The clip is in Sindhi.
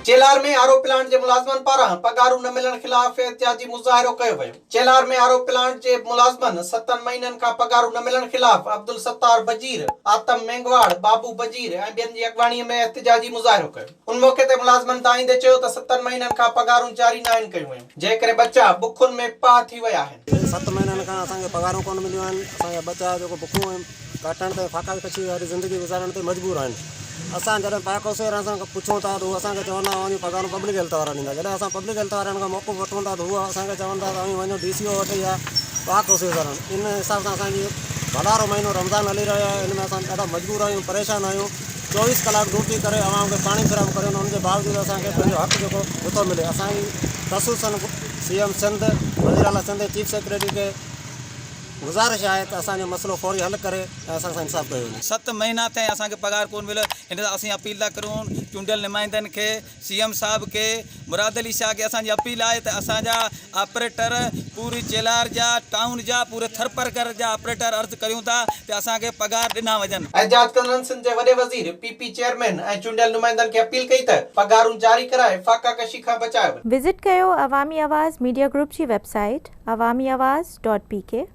چيلهار ۾ آر او پلانٽ جي ملازمن پاران پگهارون نه ملڻ خلاف احتجاجي مظاهرو ڪيو ويو. چيلهار ۾ آر او پلانٽ جي ملازمن ستن مهينن کان پگهارون نه ملڻ خلاف عبدالستار بجير، آتم مينگهواڙ، بابو بجير ۽ ٻين جي اڳواڻي ۾ احتجاجي مظاهرو ڪيو. ان موقعي تي ملازمن دانهيندي چيو ته ستن مهينن کان پگهارون جاري ناهن ڪيون ويون، جنهن ڪري ٻچا بکن ۾ پاهه ٿي ويا آهن. ست مهينن کان اسان کي پگهارون ڪونه مليون آهن، اسان جا ٻچا جيڪو بکون ۽ ڪاٽڻ تي فاقا ڪشي واري زندگي گذارڻ تي مجبور آهن. اسان جڏهن پاڪ اوسيرا سان پڇون ٿا ته هو اسان کي چون ٿا اوهان جون پگهارون پبلڪ هيلٿ وارا ڏيندا جڏهن اسان پبلڪ هيلٿ وارن کان موقف وٺون ٿا ته هو اسان کي چون ٿا ته اوهين وڃو ڊي سي او وٽ يا پاڪ اوسيرا ان حساب سان اسان جي ڀلارو مهينو رمضان هلي رهيو آهي ان ۾ اسان ڏاڍا مجبور آهيون پريشان آهيون 24 ڪلاڪ ڊيوٽي ڪري عوام کي پاڻي فراهم ڪريون ان جي باوجود اسان کي پنهنجو حق جيڪو نٿو ملي اسان جي خصوصن سي ايم سنڌ وزير اعليٰ سنڌ ۽ چيف سيڪريٽري کي گذارش آهي ته اسان جو مسئلو فوري حل ڪري ۽ اسان سان انصاف ڪيو وڃي. ست مهينا ٿيا آهن اسان کي پگهار ڪونه مليو ان سان اسين اپيل ٿا ڪريون چونڊيل نمائندن کي سي ايم صاحب کي مراد علي شاهه کي اسان جي اپيل آهي ته اسان جا آپريٽر پوري چيلهار جا ٽائون جا پوري ٿرپرڪر جا آپريٽر عرض ڪريون ٿا ته اسان کي پگهار ڏنا وڃن. احتجاج ڪندڙن سنڌ جي وڏي وزير، پي پي چيئرمين ۽ چونڊيل نمائندن کي اپيل ڪئي ته پگهارون جاري ڪرائي فاقا ڪشي کان بچايو وڃي. وزٽ ڪيو عوامي آواز ميڊيا گروپ جي web site Awami Awaz dot P K.